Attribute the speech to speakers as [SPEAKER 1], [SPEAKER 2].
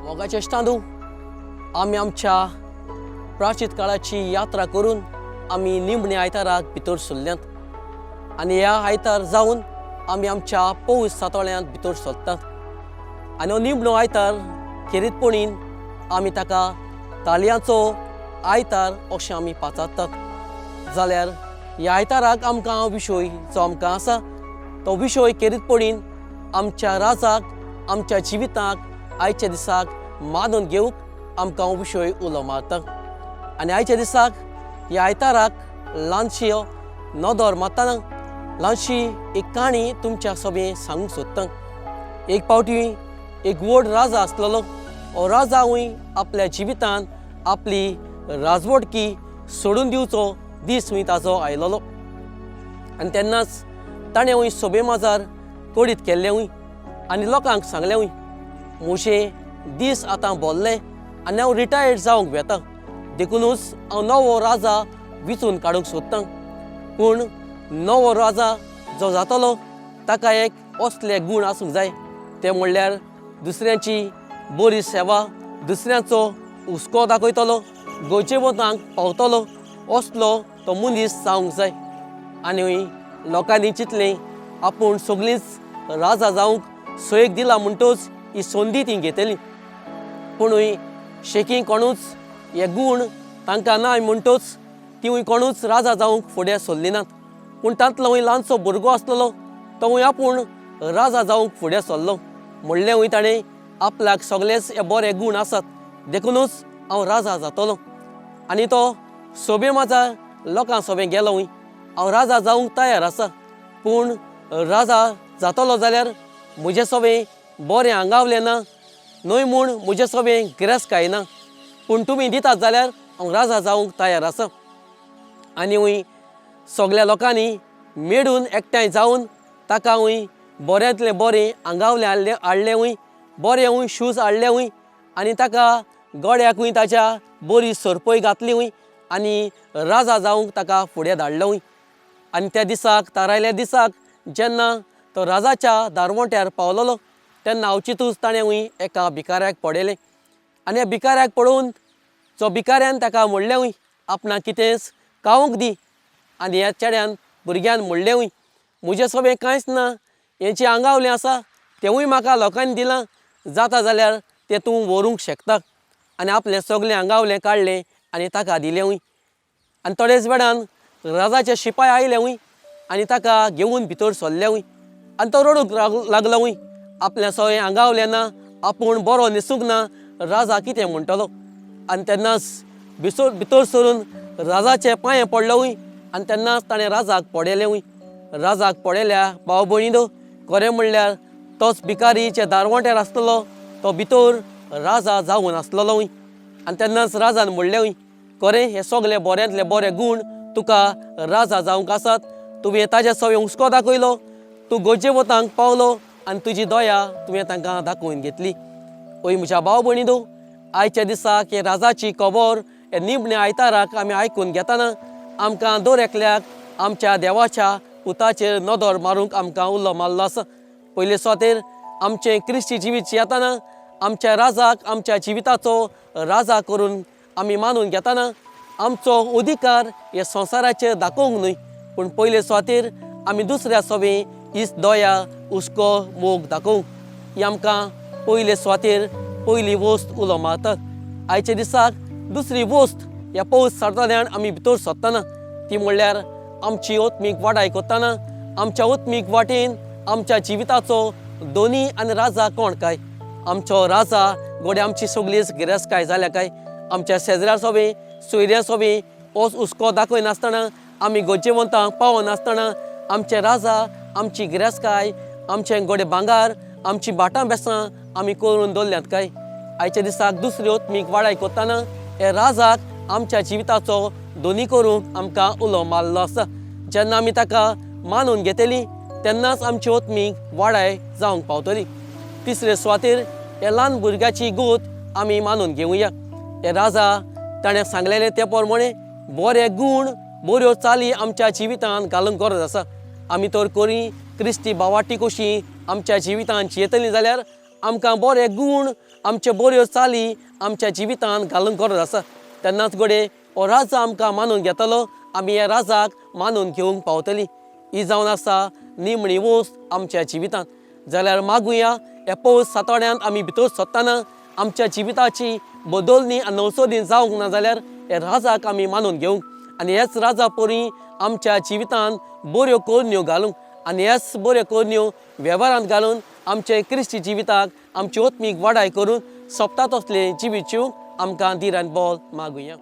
[SPEAKER 1] मोगाचे इश्टांनो, आमी आमच्या प्राचीत काळाची यात्रा करून आमी निमणे आयताराक भितर सरल्यात आनी ह्या आयतार जावन आमी आमच्या पौस सातोळ्यांत भितर सरतात आनी हो निमणो आयतार खेरीतपणीन आमी ताका तालयांचो आयतार अशें आमी पाचारतात. जाल्यार ह्या आयताराक आमकां विशय जो आमकां आसा तो विशय खेरीतपणीन आमच्या राजाक आमच्या जिविताक आयच्या दिसाक मानून घेवंक आमकां हो विशय उलो मारता. आनी आयच्या दिसाक ह्या आयताराक ल्हानशी नदर मारतना ल्हानशी एक काणी तुमच्या सभें सांगूंक सोदता. एक फावटी एक व्हड राजा आसलेलो. हो राजावूय आपल्या जिवितान आपली राजवटकी सोडून दिवचो दीस ताजो आयलेलो आनी तेन्नाच ताणें वय सभे माजार कडीत केल्लें आनी लोकांक सांगलें म्हजे दीस आतां भरले आनी हांव रिटायर्ड जावंक वेता, देखुनूच हांव नवो राजा विचून काडूंक सोदतां. पूण नवो राजा जो जातलो ताका एक असले गूण आसूंक जाय, ते म्हणल्यार दुसऱ्यांची बरी सेवा, दुसऱ्यांचो हुस्को दाखयतलो, गरजेवंतांक पावतलो असलो तो मनीस जावंक जाय. आनी लोकांनी चिंतलें आपूण सगळींच राजा जावंक सोयेक दिला म्हणटच ही संदी ती घेतली. पूणूय शेकी कोणूच हे गूण तांकां नाय म्हणटच तिवूय कोणूच राजा जावंक फुडें सरली नात. पूण तांतलो ल्हानसो भुरगो आसलेलो तोवूय आपूण राजा जावंक फुडें सरलो. म्हणलेंवूय ताणें आपल्याक सगळेच हे बरे गूण आसात देखुनूच हांव राजा जातलो. आनी तो सोबे माजार लोकां सोबे गेलोवूय हांव राजा जावंक तयार आसा, पूण राजा जातलो जाल्यार म्हजे सोबे बरें आंगावलें ना न्हय म्हूण म्हजे सोबे गिरेस्तकाय ना, पूण तुमी दितात जाल्यार हांव राजा जावंक तयार आसा. आनी सगळ्या लोकांनी मेळून एकठांय जावन ताकावूय बऱ्यांतलें बरें आंगावलें हाडलेंवूय, बरेंवूय शूज हाडलेंवूय आनी ताका गळ्याकूय ताच्या बरी सरपय घातलीवूय आनी राजा जावंक ताका फुडें धाडलोवूय. आनी त्या दिसाक थारायल्या दिसाक जेन्ना तो राजाच्या दारवंट्यार पावलेलो तेन्ना अवचितूच ताणेंवूय एका भिकाऱ्याक पळयलें आनी ह्या भिकाऱ्याक पळोवन जो भिकाऱ्यान ताका म्हणलेंवूय आपणाक कितेंच खावंक दी. आनी ह्या चेड्यान भुरग्यान म्हणलेंवूय म्हजें सोबें कांयच ना, हें आंगावलें आसा तेंवूय म्हाका लोकांनी दिलां, जाता जाल्यार तें तूं व्हरूंक शकता. आनी आपलें सगळें आंगावलें काडलें आनी ताका दिलेंवूय. आनी थोडेच वेळान राजाचे शिपाय आयलेवूय आनी ताका घेवन भितर सरलेवूय आनी तो रडूंक लागलोवूय आपलें सगळें आंगावलें ना, आपूण बरो न्हेसूंक ना, राजा कितें म्हणटलो. आनी तेन्नाच भितर सरून राजाचे पांये पडलोवूय आनी तेन्नाच ताणें राजाक पळयलेंवूय. राजाक पळयल्या भाव भयणीनो, खरें म्हणल्यार तोच भिकारीचे दारवंट्यार आसलेलो तो भितर राजा जावन आसलेलोवूय. आनी तेन्नाच राजान म्हणलेंवूय खरें हे सगळे बऱ्यांतले बरे गूण तुका राजा जावंक आसात, तुवें ताज्या सगळें हुस्को दाखयलो, तूं गरजेवंतांक पावलो आनी तुजी दया तुवें तांकां दाखोवन घेतली. ओय म्हज्या भाव भयणीनो, आयच्या दिसाक हे राजाची खबर हे निमणे आयताराक आमी आयकून घेतना आमकां दर एकल्याक आमच्या देवाच्या पुताचेर नदर मारूंक आमकां उलो मारलो आसा. पयले सुवातेर आमचें क्रिस्ती जिवीत येतना आमच्या राजाक आमच्या जिविताचो राजा करून आमी मानून घेतना आमचो अधिकार हे संवसाराचेर दाखोवंक न्हय, पूण पयले सुवातेर आमी दुसऱ्या सोबे हीच दया हुस्को मोग दाखोवंक ही आमकां पयले सुवातेर पयली वस्त उलो मारतात. आयच्या दिसाक दुसरी वस्त ह्या पावस सारतल्यान आमी भितर सरतना ती म्हणल्यार आमची ओत्मीक वाडाय करतना आमच्या ओत्मीक वाटेन आमच्या जिविताचो दोनी आनी राजा कोण काय, आमचो राजा गोडे आमची सगळीच गिरेस्तकाय जाल्या काय, आमच्या शेजऱ्या सोबे सोयऱ्या सोबे ओस हुस्को दाखयनासतना आमी गरजेवंतांक पावनासतना आमचे राजा आमची गिरेस्तकाय आमचे गोडे भांगार आमची भाटां बेसां आमी करून दवरल्यात काय. आयच्या दिसाक दुसरी ओत्मीक वाडाय करतना हे राजाक आमच्या जिविताचो दोनी करूंक आमकां उलो मारलो आसा. जेन्ना आमी ताका मानून घेतली तेन्नाच आमची ओत्मीक वाडाय जावंक पावतली. तिसरे सुवातेर ह्या ल्हान भुरग्याची गोत आमी मानून घेवया. हे राजा ताणें सांगलेलें ते प्रमाणे बरे गूण बऱ्यो चाली आमच्या जिवितांत घालूंक गरज आसा. आमी तर करी क्रिस्ती भावाटी कशी आमच्या जिवितांत जियेतली जाल्यार आमकां बरे गूण आमच्यो बऱ्यो चाली आमच्या जिवितांत घालूंक गरज आसा. तेन्नाच घडये हो राजा आमकां मानून घेतलो, आमी ह्या राजाक मानून घेवंक पावतली. ही जावन आसा निमणी वस्त आमच्या जिवितांत. जाल्यार मागुया ह्या पौस सातोड्यांत आमी भितर सरतना आमच्या जिविताची बदलणी आनी नवसोदी जावंक ना जाल्यार ह्या राजाक आमी मानून घेवंक आनी ह्याच राजा परी आमच्या जिवितांत बऱ्यो करण्यो घालूंक आनी ह्याच बऱ्यो करण्यो वेव्हारांत घालून आमचे क्रिस्ती जिविताक आमची ओत्मीक वाडाय करून सोंपता तसलें जिवीत जिवंक आमकां धीर आनी बळ मागुया.